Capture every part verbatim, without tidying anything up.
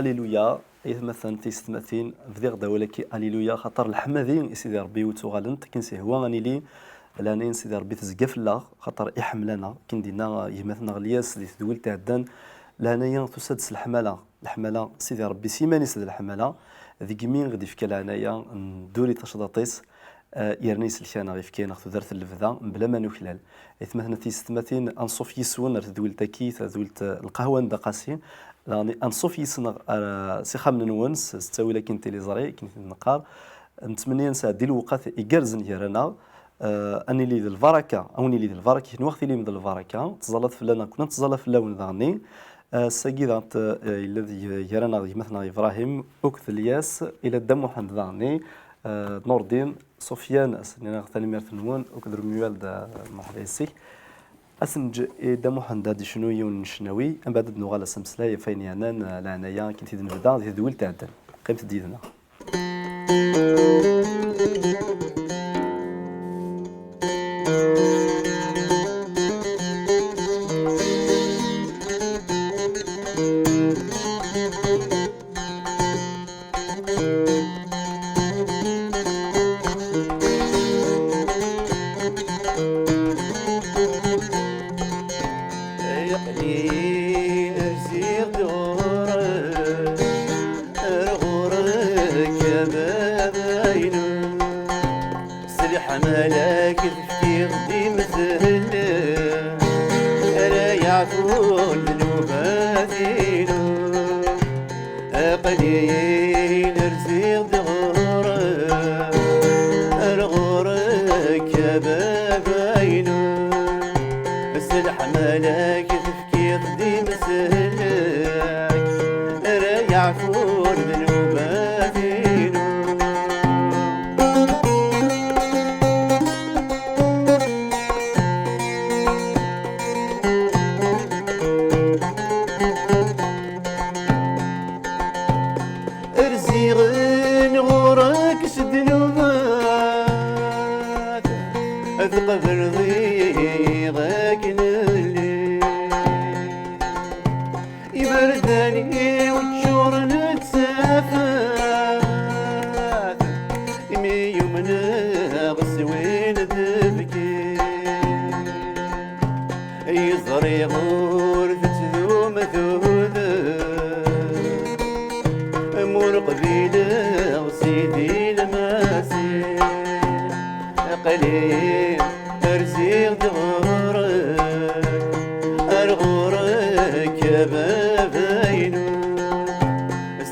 Alléluia, aytmaten, tiyessetmatin, bdiɣ-d awal-agi, Alléluia, xaṭer leḥmadi i Sidi Ṛebbi ur ttuɣalent, akken s-ihwa ad nili, leɛnaya n Sidi Ṛebbi tezga fell-aɣ, xaṭer iḥemmel-aneɣ, akken d-yenna gma-tneɣ Lyas di tedwilt iɛeddan, leɛnaya tusa-d s leḥmala, leḥmala Sidi Ṛebbi s yiman-is d leḥmala, degmi i ɣ-d-ifka leɛnaya, nduri tacḍaṭ-is, eh, yerna iselk-aneɣ, ifka-aneɣ tudert n lebda, mebla ma nuklal. Aytmaten, tiyessetmatin, anṣuf yis-wen ar tedwilt-agi, tadwilt, eh, lqahwa n Dda Qasi, daɣen anṣuf yis-neɣ ar, eh, s ixxamen-nwen, s, s ttawil-agi n tiliẓri, akken i t-id-neqqar. Nettmenni ad nesɛeddi lewqat igerrzen gar-aneɣ, eh, ad nili d lbaraka, ad wen-nili d lbaraka, kenwi ad ɣ-tilim d lbaraka, ttẓallat fell-aneɣ, kunwi ad nettẓalla fell-awen daɣen. Eh, ass-agi daɣen, eh, yella d-, gar-aneɣ d gma-tneɣ Ibrahim, akked Lyas, ila Dda Muḥend daɣen, eh, Nurdin, Sufyan, asen-iniɣ tanemmirt-nwen, akked Romuald, eh, merḥba yes-k. Ad s-neǧǧ i Dda Muḥend ad d-icnu yiwen n ccnawi, mbeɛd ad d-nuɣal ad s-nmeslay ɣef wayen yeɛnan, eh, leɛnaya akken i t-id-nebda di tedwilt iɛeddan. Qqimet-d yid-neɣ. Ay aql-in rziɣ-d ɣur-k, ar ɣur-k a baba-inu. S leḥmala-k tefkiḍ-d imzel, ara yeɛfun ddnubat-inu. Aql-in rziɣ-d ɣur-k, ar ɣur-k a baba-inu. S leḥmala-k tefkiḍ-d imzel-ik, ara yeɛfun ddnubat-inu. Rziɣ-n ɣur-k s ddnubat, tqebleḍ-iyi akken lliɣ. Iberdan-iw ččuren d tafat, imi yumneɣ s win tebki. Yeẓri ur tettdum tudert, am ur qbileɣ Sidi Lmasiḥ. Aql-i rziɣ-d ɣur-k, ar ɣur-k a baba-inu.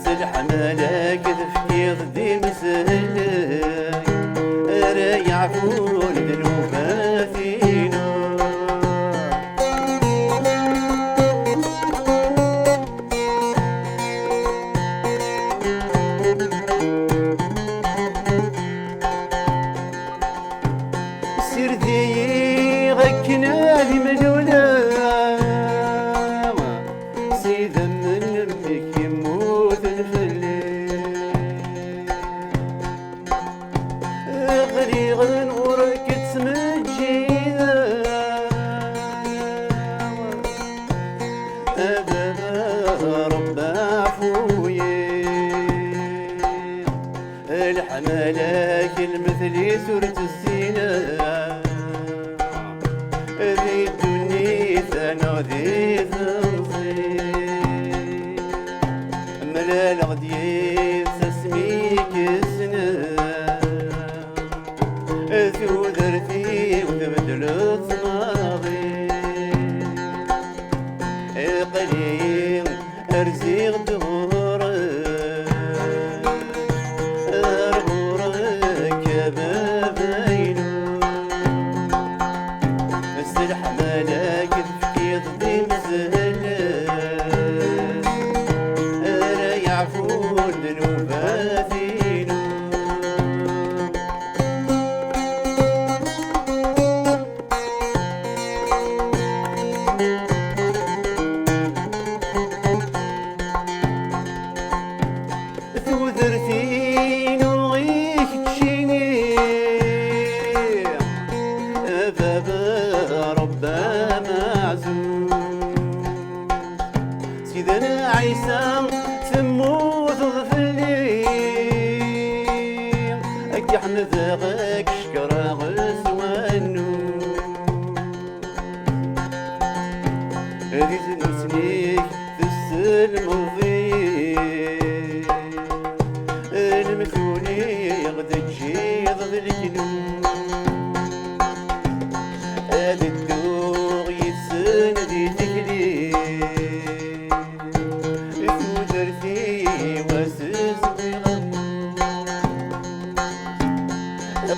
S leḥmala-k tefkiḍ-d imzel-ik, ara yeɛfun ddnubat-inu. Sird-iyi akken ad imluleɣ s idammen-nnek yemmuten fell-i. Ɣliɣ ɣur-k ttmeǧǧideɣ, a baba Ṛebbi ɛfu-yi. Leḥmala-k lmetl-is ur tt-ssineɣ, di ddunit neɣ di temẓi. Mlaleɣ-d yid-s asmi i k-ssneɣ, tudert-iw tbeddel-tt maḍi. Aql-i rziɣ-d ɣur-k, ar ɣur-k a baba-inu. S leḥmala-k tefkiḍ-d imzel, ara yeɛfun ddnubat-inu.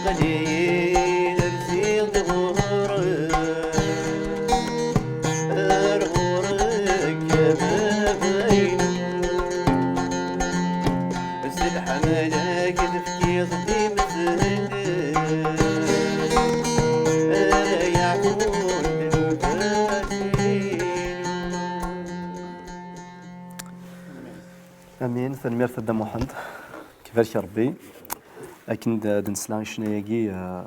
Aql-iyi rfiɣ-d ɣur-k, ar ɣur-k a baba-inu. S leḥmala-k tefkiḍ-d imeslen ara yeɛfun ddnubat-inu. Amin. Tanemmirt a Dda Muḥend. Kibarek Rebbi. Akken d, d nesla i ccna-agi, eh,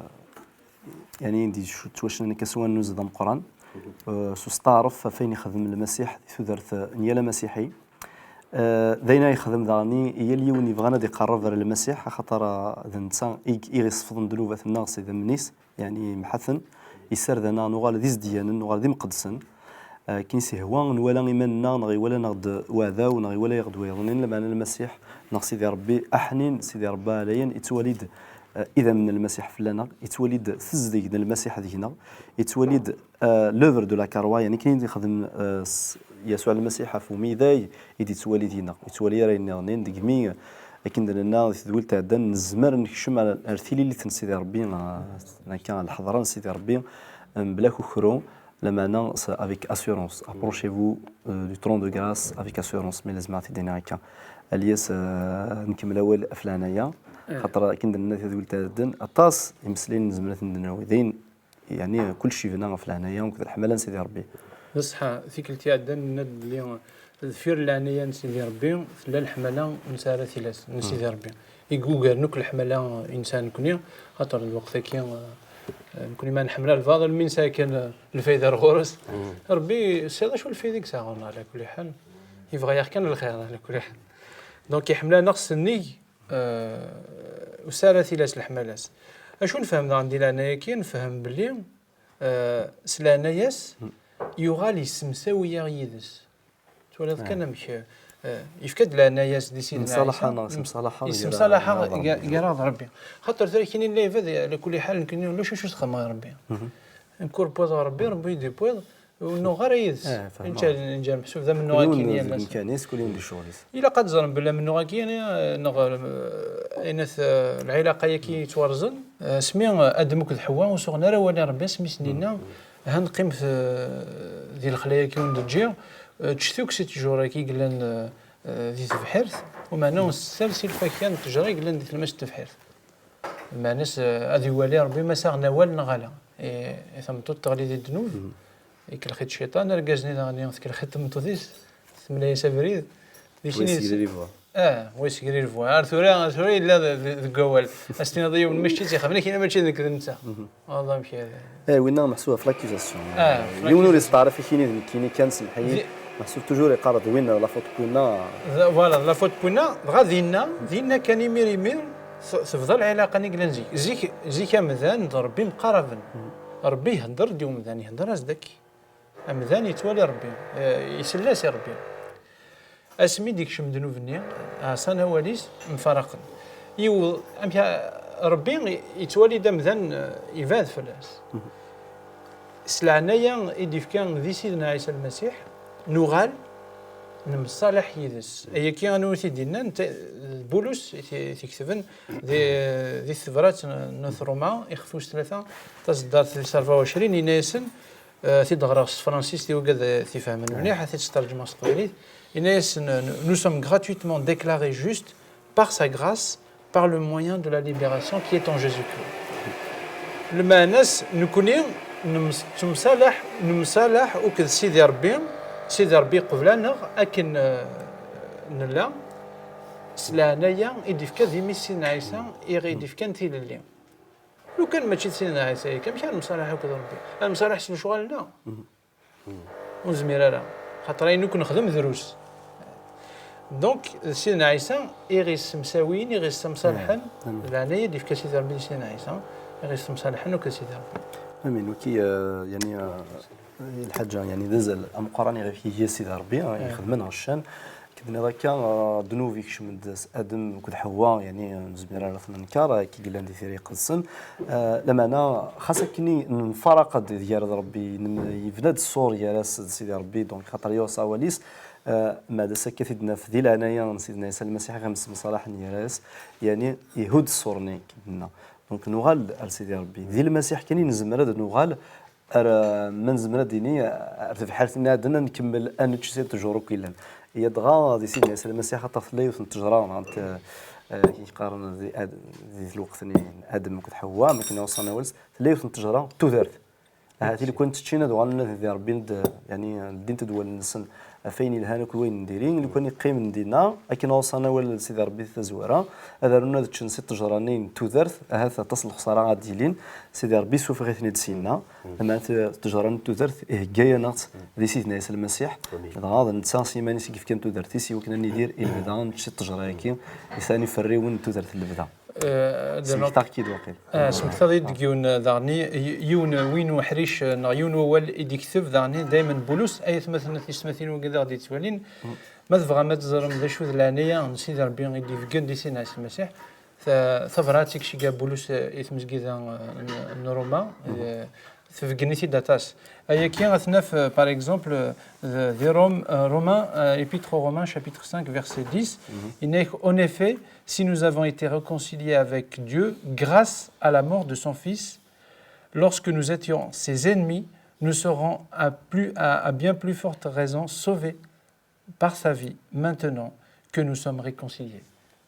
yani, d ttwacnan akka s wannuz d ameqqran, eh, s usteɛref ɣef wayen ixdem Lmasiḥ di tudert, eh, n yal amasiḥi. Eh, d ayen ay yexdem daɣen i, i yal yiwen yebɣan ad iqerreb ar Lmasiḥ, axaṭer, eh, d netta i, i ɣ-isefḍen ddnubat-nneɣ s idammen-is, yani, yemḥa-ten, yessared-aneɣ nuɣal d izedyanen, nuɣal d imqeddsen. Eh, akken i s-ihwa, nwala iman-nneɣ, neɣ iwala-neɣ-d uɛdaw, neɣ iwala-yaɣ-d wayeḍnin, lameɛna Lmasiḥ, neɣ Sidi Ṛebbi, aḥnin, Sidi Ṛebbi ɛlayen, ittwali-d, eh, idammen n Lmasiḥ fell-aneɣ, ittwali-d tezdeg n Lmasiḥ deg-neɣ, ittwali-d, eh, l'œuvre de la croix, yani akken i d-ixdem, eh, s-, Yasuɛ Lmasiḥ ɣef umiday, i d-ittwali deg-neɣ. Ittwali ara yenniḍnin, degmi, akken d-nenna di tedwilt iɛeddan, nezmer ad nekcem ar, ar tililit n Sidi Ṛebbi, eh, akka, lḥeḍra n Sidi Ṛebbi, eh, mebla kukru. Lameɛna s-, avec assurance. Approchez-vous, euh, du trône de grâce avec assurance, mi lazem ad t-id-iniɣ akka. Alyas, euh, ad nkemmel awal ɣef leɛnaya, xaṭer akken d-nenna tadwilt iɛeddan, aṭas imeslayen nezmer ad ten-id-nawi. Dayen, yeɛni, kullec yebna ɣef leɛnaya akked leḥmala n Sidi Ṛebbi. D ṣṣeḥ, tikkelt iɛeddan nenna-d belli deffir leɛnaya n Sidi Ṛebbi tella leḥmala n sara tilas n Sidi Ṛebbi. I yugaren akk leḥmala i nesɛa nekni, xaṭer lweqt-agi, eh, nekni ma nḥemmel albaḍ, almi nesɛa kan, eh, lfayda ar ɣur-s. Ṛebbi, sɛiḍ acu lfayda i yesɛa ɣur-neɣ, ɛla kulli ḥal? Yebɣa-yaɣ kan lxir, ɛla kulli ḥal. Donc, iḥemmel-aneɣ s nnig, eh, usara tilas leḥmala-s. Acu nefhem daɣen di leɛnaya-agi? Nefhem belli, eh, s leɛnaya-s, yuɣal yessemsawi-yaɣ yid-s. Twalaḍ kan amek, eh, yefka-d leɛnaya-s di Sidna Ɛisa. Nemsalaḥ-aneɣ, mm, yessemsalaḥ-aɣ gar-, gar-aɣ d Ṛebbi. Xaṭer tura kinin la ibad, ɛla kulli ḥal, nekni ulac acu s-xedmeɣ i Ṛebbi. Nekk ur wwiḍeɣ Ṛebbi, Ṛebbi i d-iwwiḍ, ur nuɣ ara yid-s. Neǧǧa, neǧǧa meḥsub d amennuɣ akkin yal ass. Kul yiwen d ccɣel-is. Ilaq ad ẓren belli amennuɣ-agi, eh, neɣ, eh, ayen at, eh, lɛilaqa-yagi yettwarzen, eh, asmi, eh, Adem akked Ḥewwa ur suɣen ara awal i Ṛebbi, asmi sen-yenna, ha neqqimet, eh, di lexla-yagi ur n-d-ǧǧi, eh, ččet akk si ttjur-agi yellan, eh, eh, di tebḥirt, umeɛna ur nsett ara si lfakya n ttejra yellan di tlemmast n tebḥirt. Meɛna-s, eh, ad iwali Ṛebbi ma saɣen awal neɣ ala. I, i tameṭṭut teɣli di ddnub, ikellex-itt cciṭan, argaz-nni daɣen tkellex-it tmeṭṭut-is, temla-yas abrid. Di sin yesgri lebɣa. Ah, wa yesgri lebɣa. Ar tura, ar tura yella d-, d-, deg wawal. Ad s-tiniḍ i yiwen mačči d ixef, nekk mačči d nekk d netta. Wallahi amek ara. Eh, winna meḥsub ɣef l'accusation. Ah, ɣef yiwen ur l'accusation. Yesteɛref akini d nekkini kan, semḥ-iyi. Di- Meḥsub toujours iqqar d win la faute n winna. D-, voilà, d la faute n winna. Dɣa dinna, dinna kan imir imir, t-, tebda lɛilaqa-nni yellan zik. Zik, zik amdan d Ṛebbi mqaraben. Ṛebbi ihedder-d i umdan, ihedder-as-d akk. Amdan yettwali Ṛebbi, eh, isell-as i Ṛebbi. Asmi d-ikcem ddnub-nni, ɛṣan awal-is, mfaraqen. Yiw-, amek a-, Ṛebbi yettwali-d amdan, eh, ibɛed fell-as. S leɛnaya i d-ifka di Sidna Ɛisa Lmasiḥ, nuɣal nemṣalaḥ yid-s. Ayagi, anwa i t-id-yennan? T-, d Bulus i t-, i t-iketben di, di tebrat n, n At Ṛuma, ixef wis tlata, taṣeddart tis rebɛa u ɛecrin, yenna-yasen, eh, t-id-ɣreɣ s tefransist i wigad, eh, t-ifehmen mliḥ, ad t-id-sṭerǧmeɣ s teqbaylit. Yenna-yasen, eh, nous sommes gratuitement déclarés justes par sa grâce, par le moyen de la libération qui est en Jésus-Christ. Lmeɛna-s, nekni nems-, nettemsalaḥ, nemsalaḥ akked Sidi Ṛebbi, Sidi Ṛebbi iqbel-aneɣ akken, eh, nella, s leɛnaya i d-ifka d imi-s Sidna Ɛisa, i ɣ-, i d-ifkan tilelli. Lukan mačči d Sidna Ɛisa yakk, amek ara nemsalaḥ akked Ṛebbi? Ad nemsalaḥ s lecɣal-nneɣ? Ur nezmir ara. Xaṭer ayen akk nexdem drus. Donc, d Sidna Ɛisa i ɣ-yessemsawin, i ɣ-yessemṣalḥen, d leɛnaya i d-ifka Sidi Ṛebbi di Sidna Ɛisa, i ɣ-yessemṣalḥen akked Sidi Ṛebbi. Amin, waki, eh, yani, eh, lḥaǧa, yani, d azal ameqqran i ɣef iga Sidi Ṛebbi, eh, ixedmen ɣer ccan. Akken d-tenniḍ akka, eh, ddnub ikcem-d s Adem akked Ḥewwa, yani, eh, nezmir ara ad t-nenker, eh, akken yellan di Tira Iqedsen. Eh, lameɛna, xas akken i nemfaraq-d gar d Ṛebbi, nem-, yebna-d ṣṣur gar-as d Sidi Ṛebbi, donc, xaṭer yuɣ s awal-is, eh, ma d ass akka t-id-naf di leɛnaya n Sidna Ɛisa Lmasiḥ i ɣ-yemsemṣalaḥen gar-as, yani, ihudd ṣṣur-nni, akken d-nenna. Donc nuɣal ar Sidi Ṛebbi. Di Lmasiḥ kan i nezmer ad nuɣal ar, ma nezmer ad d-nini, ar tebḥirt-nni ad nkemmel ad nečč si ttjur akk yellan. Yadɣa di Sidna Ɛisa Lmasiḥ, xaṭer tella yiwet n ttejra, neɣ n t-, eh, akken qqaren di Ad-, di lweqt-nni n Adem akked Ḥewwa, am akken iweṣṣan awal, tella yiwet n ttejra n tudert. Ahat i lukan tt-ččin ad uɣalen ad Sidi Ṛebbi, d, yeɛni, ldint-d wallen-nsen ɣef wayen yelhan akked wayen n diri. Lukan i qqimen dinna, akken awṣan awal n Sidi Ṛebbi di tazwara, ad arun ad ččen si ttejra-nni n tudert, ahat aṭas n lexṣara ad d-yilin, Sidi Ṛebbi yessufeɣ-iten-id syenna. Lameɛna t-, ttejra n tudert ihegga-yaneɣ-tt di Sidna Ɛisa Lmasiḥ, dɣa d netta s yiman-is i yefkan tudert-is i wakken ad nidir i lebda, ad nečč si ttejra-agi yesɛan iferriwen n tudert n lebda. Eh, d Smektaɣ-k-id waqil. Eh, smektaḍ-iyi-d deg yiwen, eh, daɣen, y-, yiwen, eh, win uḥric, eh, neɣ yiwen wawal i d-ikteb daɣen, daymen Bulus, ay atmaten, tisetmatin wigi d aɣ-d-yettwalin, ma tebɣam ad teẓrem d acu d leɛnaya n Sidi Ṛebbi i d-ibeggen di Sidna Ɛisa Lmasiḥ, ta-, tabrat i iceggeɛ Bulus, eh, i tmezgida, eh, n, n Ruma, eh, tbeggen-it-id aṭas. Ayagi ad t-naf, eh, par exemple, eh, di Rom-, eh, Romain, eh, Épître aux Romains, chapitre cinq, verset dix, yenna-ak, en effet, si nous avons été réconciliés avec Dieu grâce à la mort de son Fils, lorsque nous étions ses ennemis, nous serons à plus, à, à bien plus forte raison sauvés par sa vie, maintenant que nous sommes réconciliés.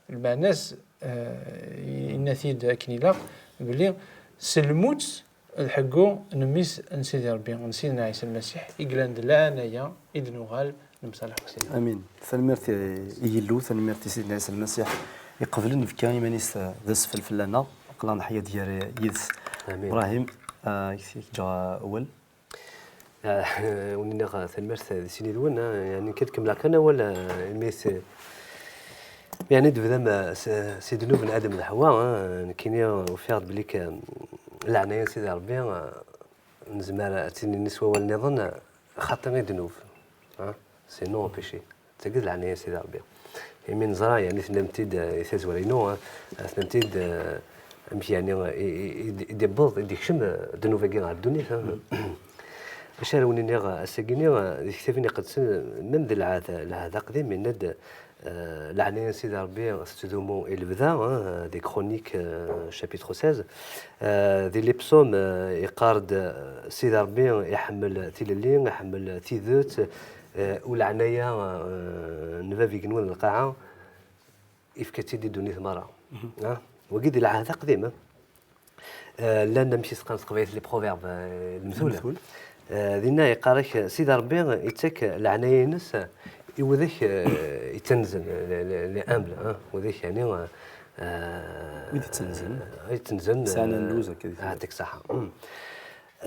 Lmeɛna-s, eh, yenna-t-id akken ilaq, belli s lmut d ḥeggu n mmi-s n Sidi Ṛebbi, n Sidna Ɛisa Lmasiḥ, i yellan d leɛnaya i d-nuɣal nemsalaḥ akk s Sidi. Amin. Tanemmirt i, i Yillu, tanemmirt i Sidna Ɛisa Lmasiḥ iqeblen, nefka iman-is d asfel fell-aneɣ, aql-aɣ neḥya-d gar yid-s. Amin. Ibrahim, ah, i k-ǧǧeɣ awal. Ah, wen-iniɣ tanemmirt di sin yid-wen, ah, yeɛni kan kemmleɣ kan awal, ah, imi t-, yeɛni d-tebdam, ah, s, si ddnub n Adem d Ḥewwa, ah, nekkini ufiɣ-d belli k-, leɛnaya n Sidi Ṛebbi, ah, nezmer ad tt-nini s wawal nniḍen, ah, xaṭi i ddnub, ah, c'est non empêché. D tagi d leɛnaya n Sidi Ṛebbi. Imi neẓra, yeɛni, tennam-t-id, eh, i tazwara-inu, eh, tennam-t-id, eh, amek, yeɛni, i, i, i d-, i d-iwweḍ, i d-ikcem, eh, ddnub-agi ɣer ddunit, eh. Acu ara wen-iniɣ, eh, ass-agi-nni, eh, di tektabin iqedsen, eh, même di lɛahd, lɛahd aqdim, yenna-d, eh, leɛnaya n Sidi Ṛebbi tettdumu i lebda, eh, di Chroniques, eh, chapitre seize. Eh, di les psaumes, eh, yeqqar-d, eh, Sidi Ṛebbi iḥemmel tilelli, iḥemmel tidet, eh, u leɛnaya, eh, n Bab igenwan n lqaɛa, ifka-tt-id i ddunit merra. Ah, wagi di lɛahd aqdim, eh? Eh, llan amek i s-qqaren s teqbaylit les proverbes, eh, lemtul. Lemtul. Eh, dinna yeqqar-ak, Sidi Ṛebbi ittak leɛnaya-ines i widak, eh, ittenzen, les, les, les humbles, ah, widak, yeɛni, eh, wid ittenzen. Eh, ittenzen, sɛan, eh, lluz akka di, ah, yɛṭik ṣṣeḥḥa. Mm.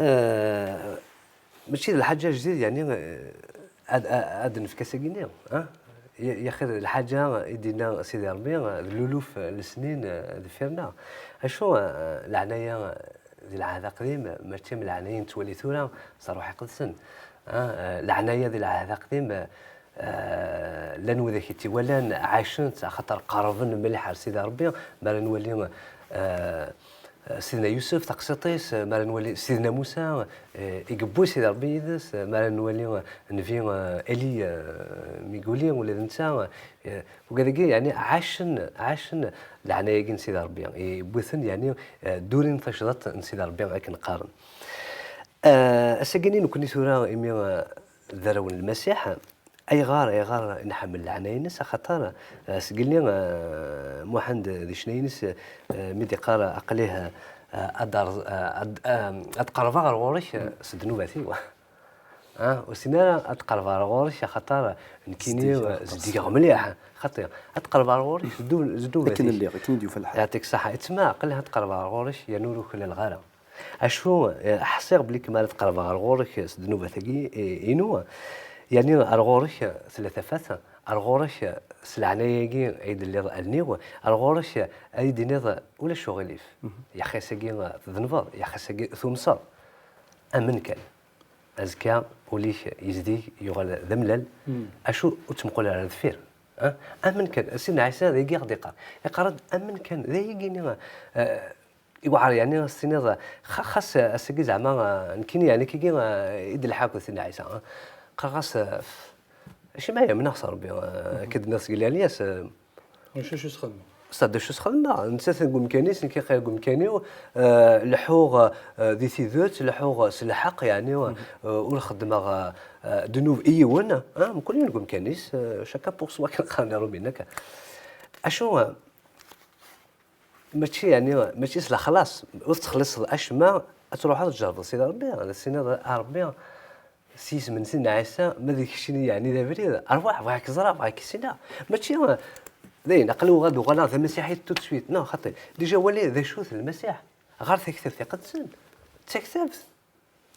Eh, Mačči d lḥaǧa ajdid, yeɛni, eh, ad, ad, ad nefk ass-agi-nni, ah? Ya-, yaxir d lḥaǧa i d-yenna Sidi Ṛebbi, eh, d luluf, eh, n lesnin, eh, deffir-nneɣ. Acu, eh, leɛnaya, eh, di lɛahd aqdim, mačči am leɛnaya i nettwali tura s Ṛṛuḥ Iqedsen. Ah, eh, leɛnaya di lɛahd aqdim, eh, Eh, llan widak i tt-iwalan, ɛacen-tt, axaṭer qerrben mliḥ ar Sidi Ṛebbi. Mi ara nwali, eh, Sidna Yusef, taqsiṭ-is, mi ara nwali Sidna Musa, eh, i yewwi Sidi Ṛebbi yid-s, mi ara nwali, eh, Nnbi, eh, Eli, eh, mi yuli ula d netta, eh, wigad-agi, yeɛni, ɛacen, ɛacen leɛnaya-agi n Sidi Ṛebbi, yewwi-ten, yeɛni, eh, ddurin tacḍaṭ n Sidi Ṛebbi, akken qqaren. Eh, ass-agi-nni nekkni tura, imi, eh, d arraw n Lmasiḥ, Ayɣer, ayɣer i nḥemmel leɛnaya-ines? Axaṭer, eh, sgelli, eh, Muḥend di ccna-ines, eh, mi d-iqqar, aql-ih, eh, ad d-ar-, eh, ad, eh, ad qerbeɣ ɣer ɣur-k, eh, s ddnubat-iw. Ah, ur sin ara ad qerbeɣ ɣer ɣur-k, axaṭer nekkini, zeddigeɣ, eh, aṭas, zeddigeɣ mliḥ. Xaṭi, ad qerbeɣ ɣer ɣur-k s ddnu-, s ddnubat-ik. Akken lliɣ, akken i d-yufa lḥal. Yeɛṭik ṣṣeḥḥa. Yettma aql-ih ad qerbeɣ ɣer ɣur-k, yernu ur uklaleɣ ara. Acu, eh, ḥṣiɣ belli kma ara tqerbeɣ ɣer ɣur-k s ddnubat-agi, eh, inu, yeɛni ar ɣur-k, eh, tella tafat, ar ɣur-k, eh, s leɛnaya-agi ay d-telliḍ allen-iw, ar ɣur-k, eh, ay d-tiniḍ ulac uɣilif. Yaxi ass-agi, eh, tdenbeḍ, yaxi ass-agi tumseḍ. Amen kan. Azekka ul-ik yezdig, yuɣal d amellal. Acu ur ttmuqul ara deffir? Ah? Amen kan. Sidna Ɛisa d ayagi i ɣ-d-iqqar. Iqqar-d amen kan. D ayagi-nni, eh, Iweɛer, yeɛni, ad s-tiniḍ, xa-, xas ass-agi zeɛma, eh, nekkini, yeɛni, kigi, eh, i d-lḥa akked Sidna Ɛisa, eh, qqareɣ-as, eh, acimi ara amneɣ s Ṛebbi, eh, akka d-nniɣ seg leɛnaya-s, eh, Mačči acu s-xedmeɣ. Ça, d acu sxedmeɣ? Nettat deg umkan-is, nekk aql-i deg umkan-iw, eh, leḥḥuɣ, eh, di tidet, leḥḥuɣ s lḥeqq, yeɛni, eh, ur xeddmeɣ, eh, eh, ddnub i yiwen, eh, mkul yiwen deg umkan-is, eh, chacun pour soi, kan qqaren Iṛumyen akka. Acu, eh, mačči, yeɛni, mačči s lexlaṣ, ur tettxelliṣeḍ acemma, ad truḥeḍ tjerrbeḍ Sidi Ṛebbi, ad as-tiniḍ, a Ṛebbi, s yisem n Sidna Ɛisa, ma d keččini, yeɛni, d abrid, rwaḥ, bɣiɣ k-ẓreɣ, bɣiɣ k-ssineɣ. Mačči, eh, d ayen, aql-i uɣal uɣaleɣ d amasiḥi tout de suite. Non, xaṭi. Déjà, wali d acu-t Lmasiḥ. Ɣer Taktabt Iqedsen. D taktabt.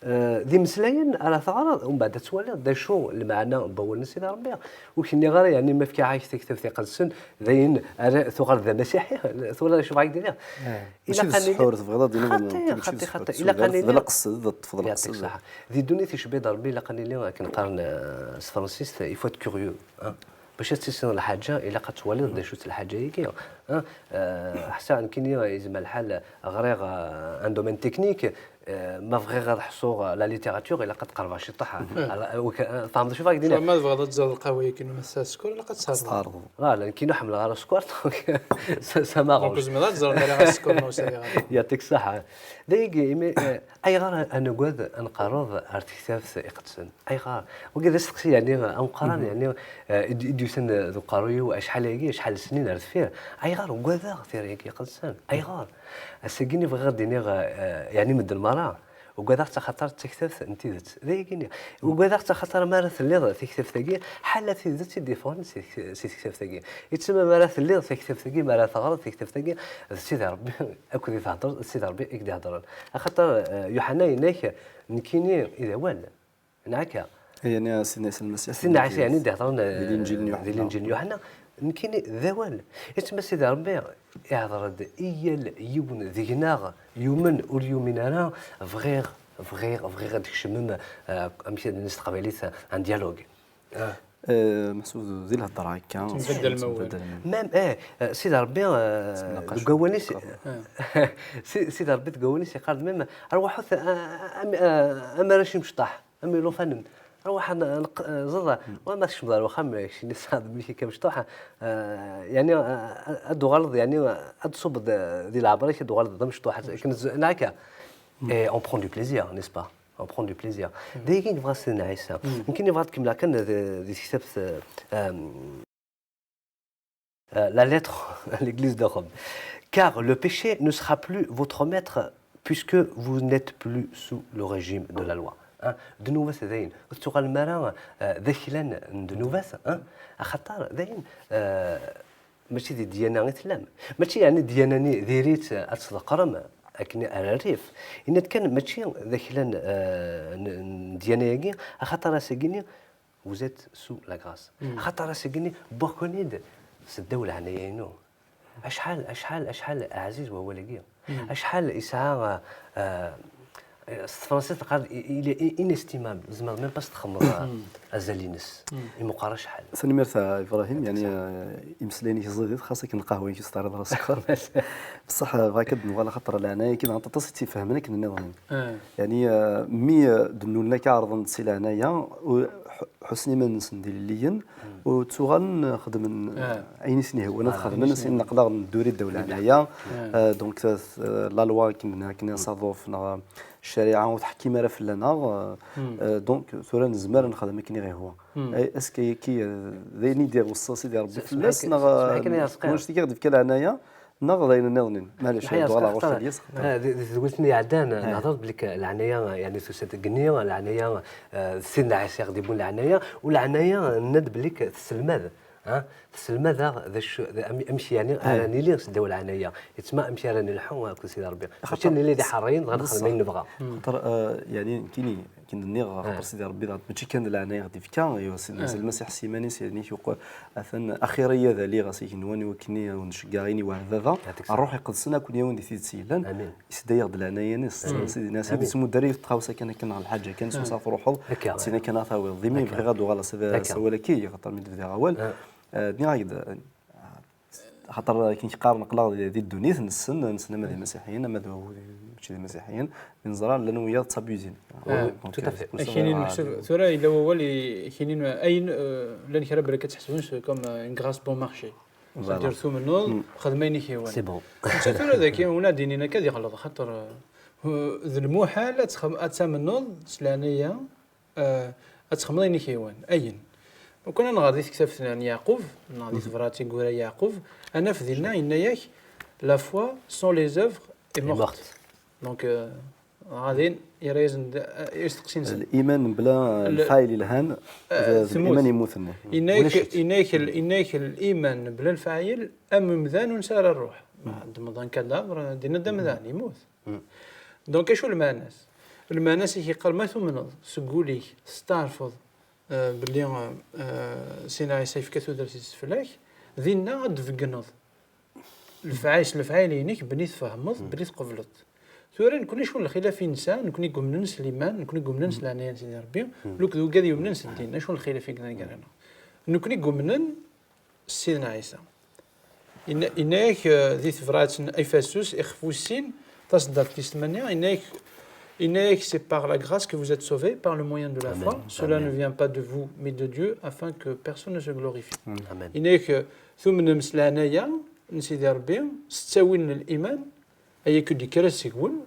Eh, d imeslayen ara teɣreḍ, umbeɛd ad twaliḍ d acu lmeɛna n wawal n Sidi Ṛebbi. Ur k-nniɣ ara, yeɛni, ma fkiɣ-ak Taktabt Iqedsen, d ayen ara tuɣaleḍ d amasiḥi. Twalaḍ acu bɣiɣ ad k-d-iniɣ? Eh, mačči d ssḥur tebɣiḍ ad d-tiniḍ, xaṭi, mačči d xaṭi, ssḥur, xaṭi. Ilaq ad tebɣiḍ nili d lqesd, ad teṭṭfeḍ lqesd. Yeɛṭik ṣṣeḥḥa. Di ddunit icebbi-d Ṛebbi, ilaq ad nili, akken qqaren, eh, s tefransist, il faut être curieux, hein. Bac ad tissineḍ lḥaǧa, ilaq ad twaliḍ d acu-tt lḥaǧa-agi, hein. Eh, ḥṣiɣ nekkini yezmer lḥal ɣriɣ, eh, un domaine technique, eh, ma bɣiɣ ad ḥṣuɣ, eh, la littérature, ilaq ad qerbeɣ ciṭṭaḥ. Ala, eh, wek-, eh, tfehmeḍ acu bɣiɣ ad k-d-iniɣ? Ma tebɣiḍ ad tẓerreḍ lqahwa-agi n umassa sskeṛ, ilaq ad tesɛerḍeḍ. Voilà, nekkini ur ḥemmleɣ ara sskeṛ, donc ça, ça m'arrange. Donc ur zmireɣ ad ẓreɣ ma riɣ sskeṛ neɣ ur sɛiɣ ara. Yeɛṭik ṣṣeḥḥa. D ayagi, imi, eh, ayɣer ad nagad ad nqerreb ar Tektabt Iqedsen? Ayɣer? Wagi d asteqsi, yeɛni, ameqqran, yeɛni, eh, i d-, i d-yusan d uqerruy-iw acḥal-agi, acḥal n snin ar deffir. Ayɣer ugadeɣ tira-agi iqedsen? Ayɣer? Ass-agi-nni bɣiɣ ad d-iniɣ, eh, yeɛni, medden merra, ugadeɣ-tt axaṭer d taktabt n tidet. D ayagi-nni. Ugadeɣ-tt axaṭer mi ara telliḍ taktabt-agi, ḥala tidet i d-yeffɣen si tek-, si tektabt-agi. Yettma mi ara telliḍ taktabt-agi, mi ara teɣreḍ taktabt-agi, d Sidi Ṛebbi akked i theddreḍ, d Sidi Ṛebbi i k-d-iheddren. Axaṭer, eh, Yuḥenna yenna-k, nekkini i d awal. Neɣ akka? Yeɛni Sidna Ɛisa Lmasiḥ, Sidna Ɛisa, yeɛni, d-iheddren, di Linǧil n, eh, di Yuḥenna. Linǧil n Yuḥenna, nekkini d awal. Yettma Sidi Ṛebbi ihder-d i yal yiwen deg-neɣ, yumen ur yumin ara, bɣiɣ, bɣiɣ, bɣiɣ ad tkecmem, eh, amek ad nini s teqbaylit, un dialogue. Ah. Eh, meḥsub di lhedra akka. Tembaddalem awal. Tembaddalem. Même, eh, eh, Sidi Ṛebbi, eh, deg wawal-is, si-, Sidi Ṛebbi deg wawal-is yeqqar-d même, "Rwaḥut, eh, am, eh, am arrac imecṭaḥ." Am ilufanen. Ruḥ, n-, neq-, ẓeḍ, wa ma tkecmeḍ ar wexxam, keččini tesɛiḍ mmi-k akka mecṭuḥ, eh, yeɛni, eh, ad d-tuɣaleḍ, yeɛni, ad d-tṣubbeḍ, eh, di leɛmer-ik, ad d-tuɣaleḍ d amecṭuḥ, akken z-, neɣ akka? Eh, on prend du plaisir, n'est-ce pas? On prend du plaisir. D ayagi i yebɣa Sidna Ɛisa. Nekkini bɣiɣ ad kemmleɣ kan di, di tektabt, eh, euh, la lettre à l'église de Rome. Car le péché ne sera plus votre maître puisque vous n'êtes plus sous le régime de la loi. Hein? Ddnubat dayen, ur tettuɣalem ara, euh, d aklan n ddnubat, hein? Axaṭer dayen, euh, mačči di ddyana i tellam. Mačči yeɛni ddyana-nni diri-tt ad tḍeqqrem akken ar rrif. Yenna-d kan mačči d aklan, euh, n, n ddyana-agi, axaṭer ass-agi-nni vous êtes sous la grâce. Axaṭer ass-agi-nni, wwiɣ-ken-id seddaw leɛnaya-inu. Acḥal, acḥal, acḥal ɛziz wawal-agi. Acḥal yesɛa, euh, euh, s tefransist qqar, il est inestimable. Tzemreḍ même pas txemmeḍ, euh, azal-ines. Imeqqer acḥal. Tanemmirt a Ibrahim, yeɛni, euh, imeslayen-ik ẓidit, xas akken lqahwa-ik i s-terriḍ ara sskeṛ. Bṣaḥ, euh, bɣiɣ ad d-nuɣal axaṭer leɛnaya-agi, nɣant aṭas i tt-ifehmen akken nniḍen. Yeɛni, euh, mi, euh, d-nnulen akka ɛerḍen-d si leɛnaya, u-, ḥ-, ḥussen iman-nsen d ilelliyen, u ttuɣalen, euh, xedmen, euh, ayen i sen-ihwan ad xedmen, sin aql-aɣ nedduri ddaw leɛnaya. Euh, donc, euh, la loi, akken nniɣ, akken asaḍuf, neɣ, euh, ccariɛa ur teḥkim ara fell-aneɣ, euh, euh, donc, tura nezmer ad nexdem akken i ɣ-ihwa. Eh, est-ce que ayagi, euh, d ayen i d-iweṣṣa Sidi Ṛebbi fell-as, neɣ, euh, wanect-agi i ɣ-d-ifka leɛnaya, neɣ d ayen nniḍen? Maɛlic, ad uɣaleɣ ɣur-k a Ilyas. Ah, di, di tedwilt-nni iɛeddan, nehder belli leɛnaya, yeɛni, tusa-d deg igenni, leɛnaya, eh, d Sidna Ɛisa i ɣ-d-yewwin leɛnaya, u leɛnaya, nenna-d belli tesselmad, ah, tesselmad-aɣ d acu, d, am-, amek, yeɛni, ara nili seddaw leɛnaya. Yettma amek ara nelḥu akked Sidi Ṛebbi. Mačči nili d iḥerriyen, dɣa nexdem ayen nebɣa. Xaṭer, eh, yeɛni, nekkini, akken d-nniɣ, axaṭer Sidi Ṛebbi, dɣa mačči kan d leɛnaya i ɣ-d-ifka, aywa, Sidna Ɛisa Lmasiḥ s yiman-is, yeɛni, yuq-, atan axir-iyi ad aliɣ s igenwan i wakken ad wen-nceggeɛ ayen i wɛed Baba. Ṛṛuḥ Iqedsen ad ken-yawin di tidet yellan. Amin. Isedda-yaɣ-d leɛnaya-ines. Sidna Ɛisa ur yettmuddu ara yiwet tɣawsa kan akken ɣer lḥaǧa kan, s wass ad truḥeḍ, d tin akken ad tawiḍ. D imi bɣiɣ ad uɣaleɣ s awal-agi, axaṭer mi d-bdiɣ awal, eh, nniɣ-ak-d, Axaṭer akken qqaren aql-aɣ di, di ddunit, nessen, nessen ama d imasiḥiyen, ama d, mačči d imasiḥiyen, mi neẓra llan wiyaḍ ttabusin. Ah, donc, tout à fait. Akinin meḥsub, tura yella wawal i, akinin, ayen, euh, llan kra belli ad tt-ḥesben s comme, euh, une grâce bon marché. C'est-à-dire tumneḍ, xdem ayen i k-yehwan. C'est bon. Mačči tura daki, ula d-inin akka ad yeɣleḍ, xaṭer, uh, d lmuḥal ad txem-, ad tamneḍ s leɛnaya, uh, ad txemmeḍ ayen i k-yehwan. Ayen. Lukan ad nɣer di tektabt n Yeɛqub, neɣ di tebrat i yura Yeɛqub, ad naf dinna yenna-yak, la foi sans les œuvres est morte. Donc, uh, ɣadin, yerra-yasen-d, uh, isteqsi-nsen. Liman bla lfaɛil yelhan, uh, d, d temmut. Liman yemmuten. Yenna-yak, yenna-yak, yenna-yak liman bla lfaɛil, am umdan ur nesɛi ara ṛṛuḥ. Ma d-, d-, un cadavre, dinna d amdan, yemmut. Donc, acu lmeɛna-s? Lmeɛna-s i k-yeqqar ma tumneḍ seg wul-ik, testeɛrfeḍ, uh, belli, uh, uh, Sidna Ɛisa yefka tudert-is fell-ak, dinna ad d-tbeggneḍ lefɛayel, s lefɛayel-inek, belli tfehmeḍ, belli tqebleḍ. Tura, nekni acu n lxilaf i nesɛa, nekni yumnen s liman, nekni yumnen s leɛnaya n Sidi Ṛebbi, lukd wigad yumnen s ddin, acu n lxilaf i yellan gar-aneɣ? Nekni yumnen s Sidna Ɛisa. Yenna-, yenna-yak, uh, di tebrat n Ifasus, ixef wis sin, taseddart tis tmanya, yenna-yak, yenna-yak, c'est par la grâce que vous êtes sauvés, par le moyen de la foi. Amen. Cela ne vient pas de vous, mais de Dieu, afin que personne ne se glorifie. Amen. Yenna-yak, uh, tumnem s leɛnaya n Sidi Ṛebbi, s ttawil n liman, aya k-d-yekker seg-wen,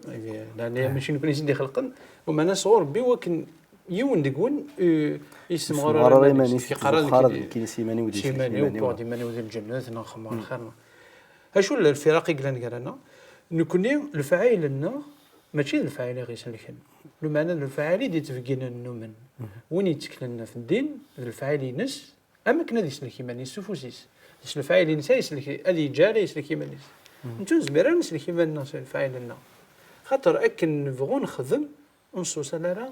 leɛnaya mačči nekni i s-d-ixelqen, umeɛna sɣur Ṛebbi, wakken yiwen deg-wen, eh, yessemɣar ara iman-is, yeqqar ara d nekkini s yiman-iw d iman-iw, wwiɣ-d iman-iw di lǧennet, neɣ xemmeɣ lxir, neɣ. Acu n lfiraq i yellan gar-aneɣ? Nekni, lefɛayel-nneɣ, mačči d lefɛayel i ɣ-iselken. Lumeɛna d lefɛayel i d-ittbegginen numen. Win yetteklen ɣef ddin, d lefɛayel-ines, am akken ad islek iman-is s ufus-is. S lefɛayel-ines ay islek, ad yeǧǧ ara islek iman-is. Nettu nezmir ara ad neslek iman-nneɣ s lefɛayel-nneɣ. Xaṭer akken nebɣu nexdem, ur nessusan ara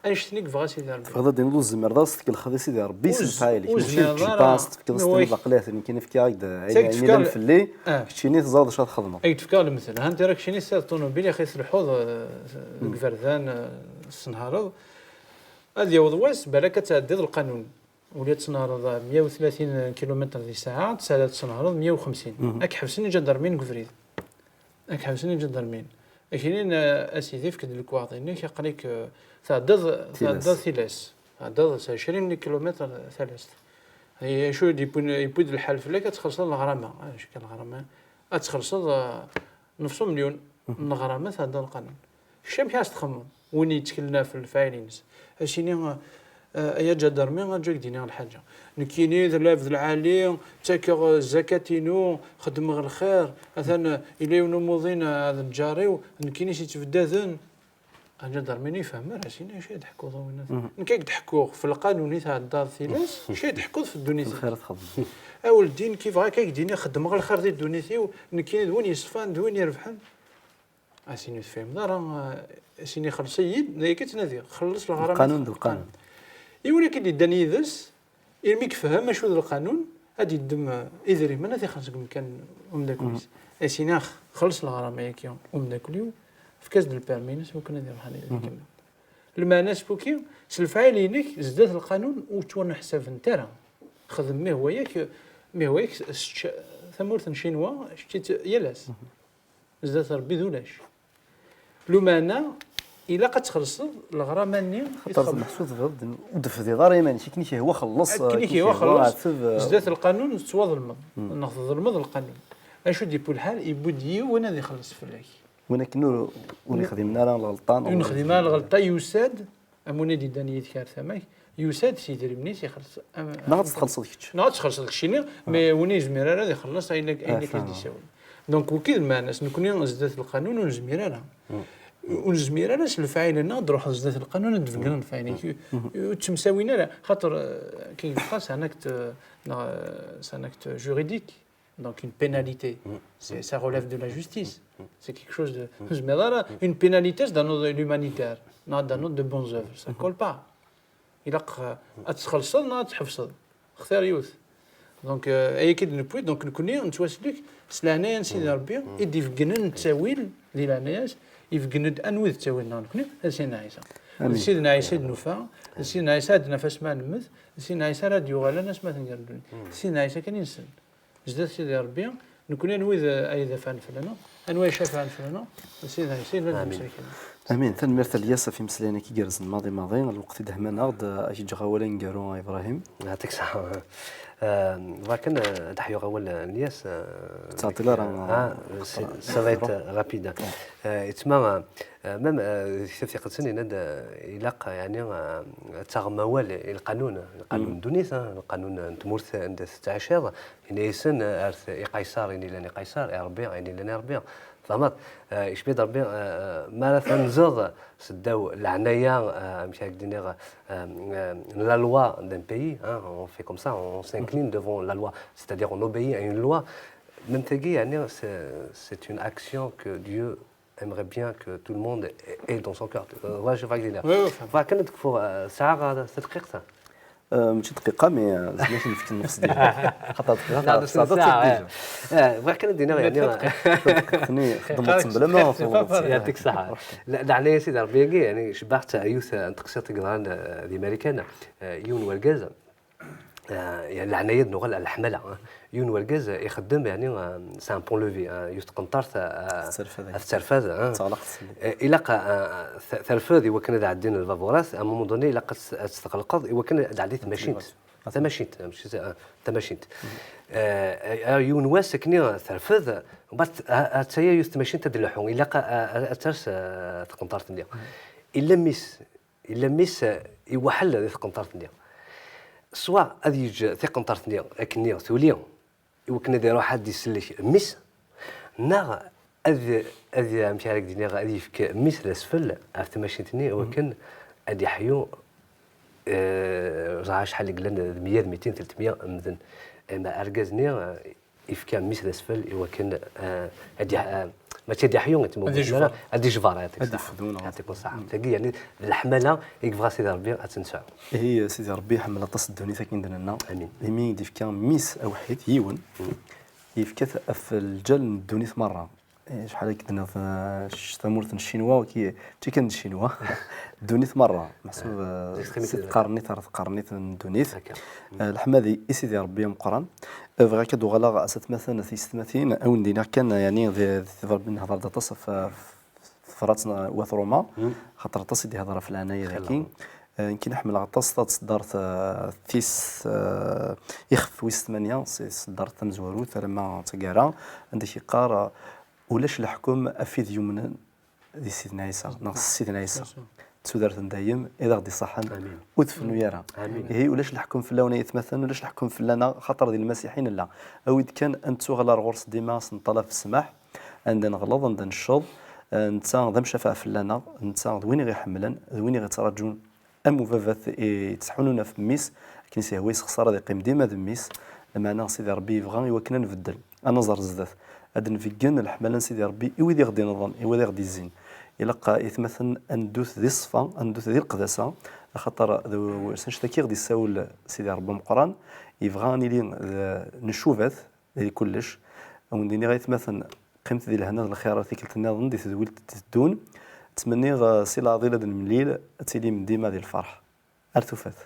annect-nni yebɣa Sidi Ṛebbi. Tebɣiḍ ad d-tiniḍ ur tezmireḍ ara ad s-tkelxeḍ i Sidi Ṛebbi s lefɛayel-ik. Mačči d tjebbaẓ, tefkiḍ-as-ten i lbaqqlat, nekkini fkiɣ-ak-d ayen yellan fell-i, keččini teẓriḍ acu ara txedmeḍ. Ad k-d-fkeɣ lemtel. Ha-tt-a keččini tesɛiḍ ṭunubil, axi telḥuḍ, eh, deg iberdan, eh, tessenhareḍ. Ad yaweḍ wass, balak ad tɛeddiḍ lqanun. Ula d-tnehreḍ meyya u tlatin kilumitr di ssaɛa, tesɛiḍ ad tnehreḍ meyya u xemsin. Ad k-ḥebsen iǧadarmin deg ubrid. Ad k-ḥebsen iǧadarmin. Ad k-inin, eh, a sidi, efk-d lekwaɣeḍ-inek, aql-ik, eh, tɛeddaḍ, tɛeddaḍ tilas. Tɛeddaḍ s ɛecrin kilumitr talast. Ay, acu i d-yewwin, yewwi-d lḥal fell-ak ad txellṣeḍ leɣrama? Ah, acu kan leɣrama? Ad txellṣeḍ, eh, nefṣ umelyun n leɣrama tɛeddaḍ lqanun. Kečč amek ara s-txemmeḍ? Win yettklen ɣef lefɛayel-ines, ad s-yini, eh, ay aǧadarmi, aǧǧ ad k-d-iniɣ lḥaǧa. Nekkini d lɛebd lɛali, ttakeɣ zzakat-inu, xeddmeɣ lxir, atan, eh, yella yiwen umuḍin, eh, d lǧar-iw, nekkini s-yettbeddaden. Aǧadarmi-nni yefhem ara, as-yini acu ay d-tḥekkuḍ a winna. Nekk ad k-d-ḥekkuɣ f lqanun i tɛeddaḍ tilas, acu ay d-tḥekkuḍ f ddunit-ik. Lxir ad txedmeḍ. A weldi, nekk yebɣa ad k-d-iniɣ xeddmeɣ lxir di ddunit-iw, nekkini d win yeṣfan, d win irebḥen. A s-yini ur tefhimeḍ ara, a s-yini xelleṣ-iyi-d, d ayagi i ttnadiɣ, xelleṣ leɣrama. Lqanun d lqanun. I win akka i d-yeddan yid-s, imi yefhem acu d lqanun, ad d-yeddem, eh, idrimen, ad t-ixelleṣ deg umkan n umeddakel-is. A s-yini, ax, xelleṣ leɣrama-agi umeddakel-iw, efk-as-d lpermi-ines, iwakken ad iruḥ ad ikemmel. Lmeɛna-s puki, s lefɛayel-inek, zdat lqanun, ur ttwaneḥsabent ara. Xdem mi hwa-yak, mi hwa-yak, sečč tamurt n Ccinwa, sečč-itt yal ass. Zdat Ṛebbi d ulac. Lumeɛna, ilaq ad txellṣeḍ leɣrama-nni i txedmeḍ. Xaṭer meḥsub tebɣiḍ ur d-tefdiḍ ara iman-ik, akken i k-ihwa xelleṣ, akken i k-ihwa xelleṣ, zdat lqanun tettwaḍelmeḍ, neɣ tḍelmeḍ lqanun. Acu d-yewwi lḥal, yewwi-d yiwen ad ixelleṣ fell-ak. Win akken ur, ur ixdimen ara lɣelṭa, ur nexdim ara lɣelṭa, yusa-d, am win i d-yeddan yid-k ar tama-k, yusa-d s yidrimen-is ixelleṣ. Neɣ ad txellṣeḍ kečč. Neɣ ad txellṣeḍ keččini, mais win yezmir ara ad ixelleṣ ayen ak-, ayen akka i d-isawel. Donc, wiki d lmeɛna-s, nekni zdat lqanun ur nezmir ara. Ur nezmir ara s lefɛayel-nneɣ ad d-ruḥeḍ zdat lqanun ad d-beggneḍ lefɛayel-ik. Ur ttemsawin ara, xaṭer, euh, akken yebqa, c'est un acte, euh, neɣ, euh, c'est un acte juridique. Donc une pénalité, c'est, ça relève de la justice. C'est quelque chose de, ur nezmir ara, une pénalité, c'est d'un ordre humanitaire, non, d'un ordre de bonnes œuvres, ça colle pas. Ilaq, euh, ad txellṣeḍ neɣ ad tḥebseḍ. Xtir yiwet. Donc, euh, ayagi i d-newwi, donc nekni nettwaslek s leɛnaya n Sidi Ṛebbi, i d-ibeggnen ttawil di leɛnaya-s, ibeggen-d anwi d ttawil-nneɣ nekni, d Sidna Ɛisa. D Sidna Ɛisa i d-nufa, d Sidna Ɛisa ad naf asmi ara nemmet, d Sidna Ɛisa ara d-yuɣalen asmi ara tenger ddunit. D Sidna Ɛisa kan i nessen. Zdat Sidi Ṛebbi, nekni anwi d, ay d afan fell-aneɣ, anwa yecafɛen fell-aneɣ, d Sidna Ɛisa yella d amsellek-nneɣ. Amin, tanemmirt a Lyas ɣef imeslayen-agi igerrzen maḍi maḍi, lweqt i d-hman-aɣ-d, ad k-ǧǧeɣ awal aneggaru a Ibrahim. Yeɛṭik ṣṣeḥḥa. Bɣiɣ kan ad ḥyuɣ awal n Lyas. Ur ttɛeṭṭil ara. Ça va être rapide. Yettma, même di tektabt iqedsen yenna-d ilaq yeɛni ad taɣem awal i lqanun, lqanun n ddunit, lqanun n tmurt anda tettɛiciḍ, yenna-yasen rret i Qayṣer ayen yellan i Qayṣer, i Ṛebbi ayen yellan i Ṛebbi. Tfehmeḍ? Icbi-d Ṛebbi, mi ara tenzeḍ seddaw leɛnaya, amek ara k-d-iniɣ, n la loi d'un pays, on fait comme ça, on s'incline devant la loi, c'est-à-dire on obéit à une loi. Même tagi, yeɛni, c'est une action que Dieu aimerait bien que tout le monde ait dans son cœur. Voilà, je vais dire. Voilà, kan ad kfuɣ, sɛiɣ tadqiqt. Mačči dqiqa, mais zemreɣ ad nefk nnefs diɣen. Xaṭer dqiqa tesɛa déjà. Bɣiɣ kan ad d-iniɣ, yeɛni, tadqiqt-nni xedmeɣ-tt bla ma tewweḍ. Yeɛṭik ṣṣeḥḥa. Leɛnaya n Sidi Ṛebbi-agi, yeɛni, cebbaɣ-tt yiwet n teqsiṭ i yeḍran di Marikan, yiwen wergaz, yeɛni, leɛnaya ad nuɣal ar leḥmala. Yiwen wergaz ixeddem, yeɛni, c'est un pont-levis, yiwet tqenṭert ad terfed. Ilaq terfed i wakken ad ɛeddin lbaburat, à un moment donné ilaq ad tt-tɣelqeḍ i wakken ad tɛeddi tmacint. Tamacint, tamacint. Yiwen wass akkenni terfed, mbeɛd ha-tt-aya yiwet tmacint ad d-tleḥḥu, ilaq ad ters tqenṭert-nni. Illa mmi-s, illa mmi-s iweḥḥel di tqenṭert-nni. Soit ad yeǧǧ tiqenṭert-nni akkenni tuli, i wakken ad iruḥ ad d-isellek mmi-s, neɣ ad, ad, amek ara k-d-iniɣ, ad yefk mmi-s d asfel ɣef tmacint-nni i wakken ad iḥyu, ẓriɣ acḥal i yellan, d meyya d mitin, telt meyya n medden. Ama argaz-nni, yefka mmi-s d asfel i wakken ad, mačči ad iḥyu, ad yejber, ad yejber, ad yefdu. Tagi, yeɛni, d leḥmala i yebɣa Sidi Ṛebbi ad tt-nesɛu. Ihi, Sidi Ṛebbi iḥemmel aṭas ddunit akken d-nenna. Amin. Imi i d-ifka mmi-s awḥid, yiwen, yefka-t ɣef lǧal n ddunit merra. Acḥal akka d-tenniḍ, tamurt n Ccinwa, mačči kan d Ccinwa, ddunit merra. Meḥsub si tqernit ar tqernit n ddunit. Leḥmadi i Sidi Ṛebbi ameqqran. Bɣiɣ kan ad uɣaleɣ s atmaten tiyessetmatin, a wen-d-iniɣ kan, yeɛni, di, di tebra-, nehḍer-d aṭas ɣef, ɣef tebrat n wat Ṛuma, xaṭer aṭas i d-ihḍer ɣef leɛnaya-agi. Nekkini ḥemmleɣ aṭas taseddart tis, ixef wis tmanya, si tseddart tamezwarut alamma d taggara, anda i k-yeqqar, ulac leḥkem ɣef wid yumnen di Sidna Ɛisa, neɣ s Sidna Ɛisa. D tudert n dayem i d aɣ-d-iṣaḥen, ur tfennu ara. Ihi, ulac leḥkem fell-awen ay atmaten, ulac leḥkem fell-aneɣ, xaṭer di Lmasiḥ i nella. Awi-d kan ad nettuɣal ar ɣur-s dima, s neṭṭalab ssmaḥ, anda neɣleḍ, anda necceḍ, netta d amcafeɛ fell-aneɣ, netta d win i ɣ-iḥemmlen, d win i ɣ-ittraǧun. Am ubabat i yettḥunun ɣef mmi-s, akken i s-yehwa yessexṣar ad iqqim dima d mmi-s, lameɛna Sidi Ṛebbi yebɣa i wakken ad nbeddel, ad naẓer zdat, ad d-nbeggen leḥmala n Sidi Ṛebbi i wid i ɣ-d-inḍen, i wid i ɣ-d-izzin. Ilaq, a, itmaten, ad neddut di ṣṣfa, ad neddut di leqdasa, axaṭer d, s annect-agi i ɣ-d-issawel Sidi Ṛebbi ameqqran, yebɣa ad nili d, ncubat, di kullec. A wen-d-iniɣ, aytmaten, qqimet di lehna d lxir ar tikkelt nniḍen di tedwilt d-iteddun. Ttmenniɣ, eh, si leɛḍil ad nemlil, ad tilim dima di lferḥ. Ar tufat.